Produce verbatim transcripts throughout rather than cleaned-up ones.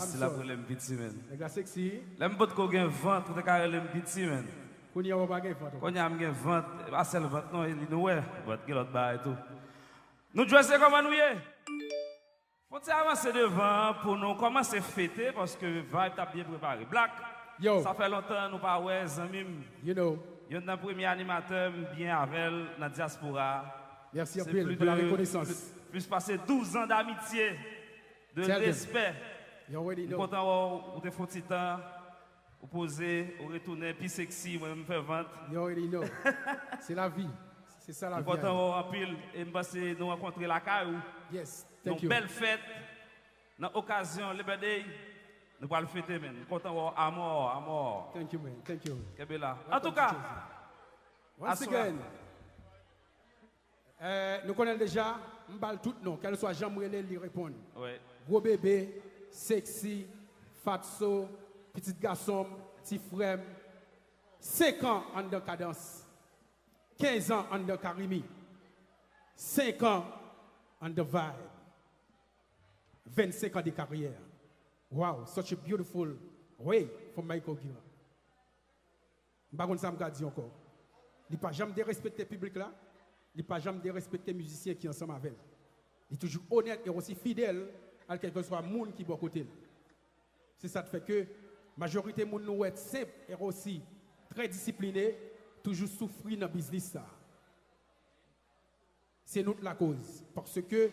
Stil ap rele m piti, menn. Nèg la sexy. Lè m potko gen vant, ou te ka rele m piti, menn. Kounye a ou pa gen vant ankò. Kounye a m gen vant, e pa sèl vant non, e li nou wè. Vant gen lòt bagay tou. New Jersey, kòman nou ye? Fon ti avanse devan pou nou kòmanse fete, paske vibe t ap byen prepare. Black, yo, sa fè lontan nou pa wè, zanmi m. You know. Youn nan premye animatè m byen avè l nan dyaspora. Mèsi anpil pou la rekonesans. Plis pase douz an damitye, de respè. You already know. M kontan wè w, ou te fon ti tan, ou poze, ou retounen pi sexy, mwen menm m fè vant. You already know. Se lavi. Se sa lavi a ye. M kontan wè w anpil, e m panse nou rankontre lakay ou. Yes, thank you. Yon bèl fèt, nan okazyon Labor Day, nou pral fete, menn. M kontan wè w, amò, amò. Thank you, man. Thank you. Kenbe la. Antouka, once again, eh, nou konnen l deja, m ba l tout non, kèlswa jan m rele l, li reponn. Wi. Gwo bebe, sexy, fatso, pitit gason m, ti frè m, senk an anndan Kadans, kenz an anndan Karimi, senk an anndan Vibe, vennsenk an de karyè. Wow, such a beautiful way for Michael Guira. M pa konn sa m ka di ankò. Li pa janm derespekte piblik la, li pa janm derespekte mizisyen ki ansanm avè l. Li toujou onèt e osi fidèl a kèlkeswa moun ki bò kote l. Se sa k fè ke majorite moun nou wè senp e osi trè disipline toujou soufri nan biznis sa a. Se nou k lakoz, paske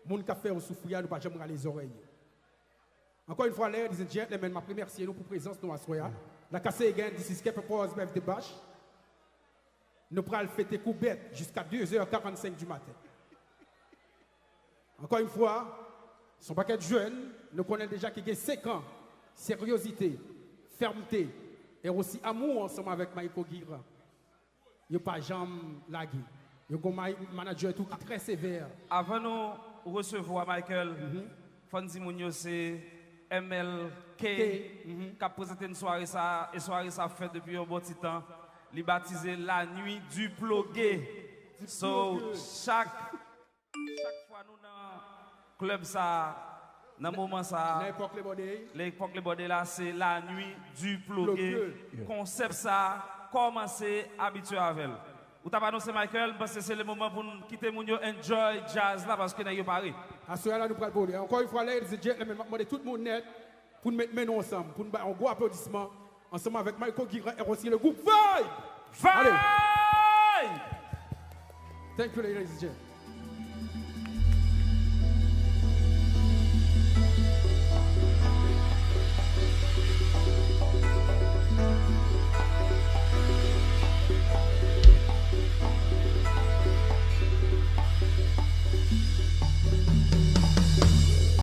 moun k ap fè yo soufri a, nou pa janm rale zòrèy yo. Ankò yon fwa, ladies and gentlemen, m ap remèsye nou pou prezans nou aswè a. Like I say again, this is Kepper Paul's Birthday Bash. Nou pral fete kou bèt jiska de zè karannsenk di maten. Ankò yon fwa, se yon pakèt jèn, nou konnen deja ki gen senk an, seryozite, fèmte, e osi amou ansanm avèk Michael Guira. Yo pa janm lage. Yo gon may-, manadjè tou ki trè sevè. Avan nou resevwa Michael, fò n di moun yo se M L K k ap prezante n sware sa, e sware sa ap fèt depi yon bon ti tan. Li batize La Nuit du Plogué. So, chak Chak fwa nou nan klèb sa a, nan moman sa a, nan epòk Labor Day, lepòk Labor Day la, se La Nuit du Plogué. Plogué. Konsèp sa a, kòmanse abitye avè l. Ou t ap anonse, Michael, m panse se le moman pou n kite moun yo enjoy djaz la, paske nèg yo pare. Aswè a la, nou pral pwole. Ankò yon fwa, ladies and gentlemen, m ap mande tout moun nèt pou n met men nou ansanm, pou n bay yon gwo aplodisman ansanm avèk Michael Guira e osi le gwoup Vibe! Vibe! Allez! Thank you, ladies and gentlemen.